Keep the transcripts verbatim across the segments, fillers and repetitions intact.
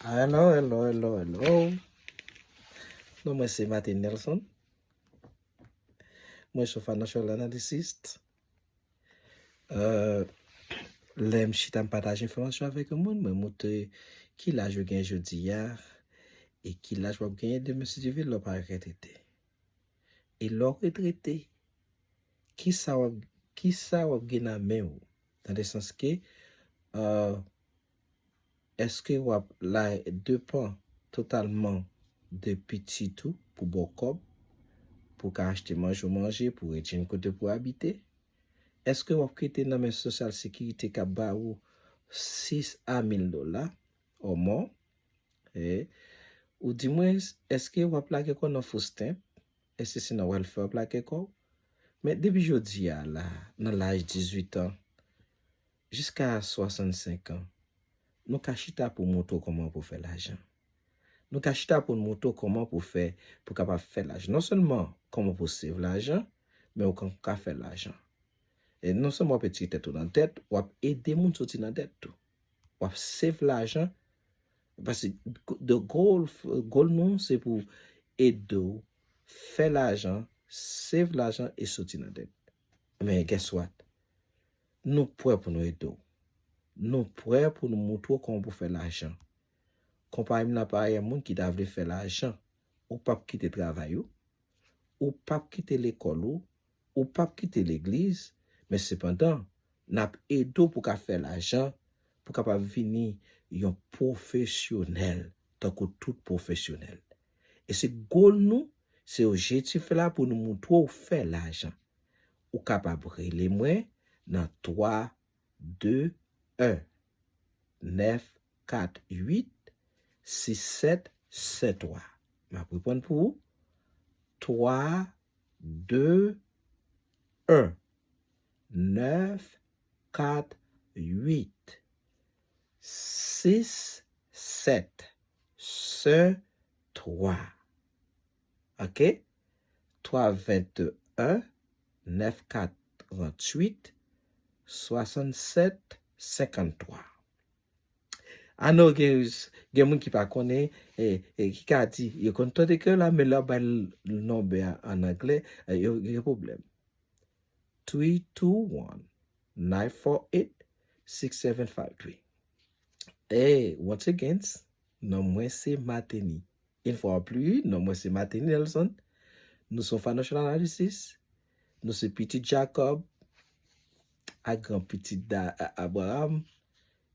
Hello, hello, hello, hello. Non mwen se Martin Nelson. Mwen se financial analyst. Euh, lè m chita m pataje enfòmasyon avèk yon moun, mwen montre ki laj ou gen jodi a e ki laj w ap genyen demen si Dye vle lè w pa retrete. E lè w retrete, kisa w ap, kisa w ap gen nan men w? Nan le sans ke, euh, èske w ap la depan totalman de pitit ou pou ba w kòb, pou ka achte manje w manje, pou retire kote pou abite? Èske w ap kite nan men Sosyal Sekirite k ap ba ou sis a mil dola o mwa? E, ou di mwen, èske w ap lage kò w nan food stamp? Èske se nan welfare w ap lage kò w? Men depi jodi a la, nan laj dizuit an, jiska swasannsenk an, nou ka chita pou montre w kòman pou fè lajan. Nou ka chita pou n montre w kòman pou fè, pou kapab fè lajan. Non sèlman kòman pou save lajan, men ou ka, ka fè lajan. E non sèlman w ap retire tèt ou nan dèt, w ap ede moun soti nan dèt tou. W ap save lajan. Paske the goal, goal nou, se pou ede w fè lajan, save lajan e soti nan dèt. Men guess what? Nou prè pou nou ede w. Nou prè pou nou montre w kòman pou fè lajan. Konpayi m nan pa yon moun ki ta vle fè lajan. Ou p ap kite travay ou. Ou p ap kite lekòl ou. Ou p ap kite legliz. Men sepandan, n ap ede w pou w ka fè lajan, pou w kapab vini yon pwofesyonèl, tankou tout pwofesyonèl. E se goal nou, se objektif la pou nou montre w fè lajan. Ou kapab rele mwen nan twa de en nèf kat uit sis sèt sèt twa. M ap reprann pou ou. Twa de en nèf kat uit sis sèt sèt twa. Ok? Twa venteyen nèf kat tranntuit swasannsèt senkanntwa. I know gen, gen moun ki pa konnen, e, e ki ka di, yo konn tande kè la, men lè w bay l nonbè a an anglè, e, yo gen pwoblèm. Three two one nine four eight six seven five three. Hey, once again, non mwen se Marteny. Une fois plus, non mwen se Marteny Nelson. Nou se yon financial analysis. Nou se pitit Jakòb ak gran pitit da, a, Abraham.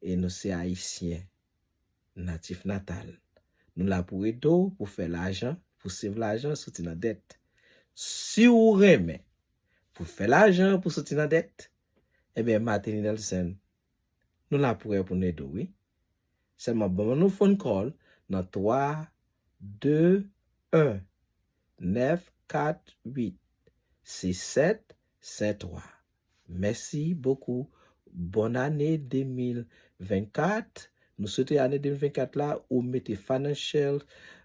E nou se Ayisyen natif natal. Nou la pou ede w, pou fè lajan, pou save lajan, soti nan dèt. Si w renmen pou fè lajan, pou soti nan dèt, ebyen, Marteny Nelson, nou la prè pou n ede w, wi. Sèlman ban nou phone call nan twa de en nèf kat uit sis sèt sèt twa. Mèsi bokou. Bòn ane de mil vennkat. Nou swete ane de mil vennkat la, ou mete financial,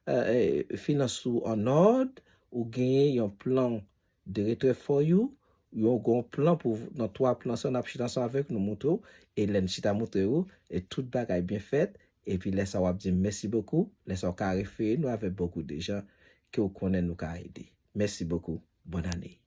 eh, eh, finans ou an òd, ou genyen yon plan de retraite for you, yon gon plan pou, nan twa plan sa, n ap chita ansanm avèk nou, montre w, e lè n chita montre w, e tout bagay byen fèt, epi lè sa w ap di m mèsi bokou, lè sa w ka refere nou avèk bokou de jan ke w konnen nou ka ede. Mèsi bokou. Bòn ane.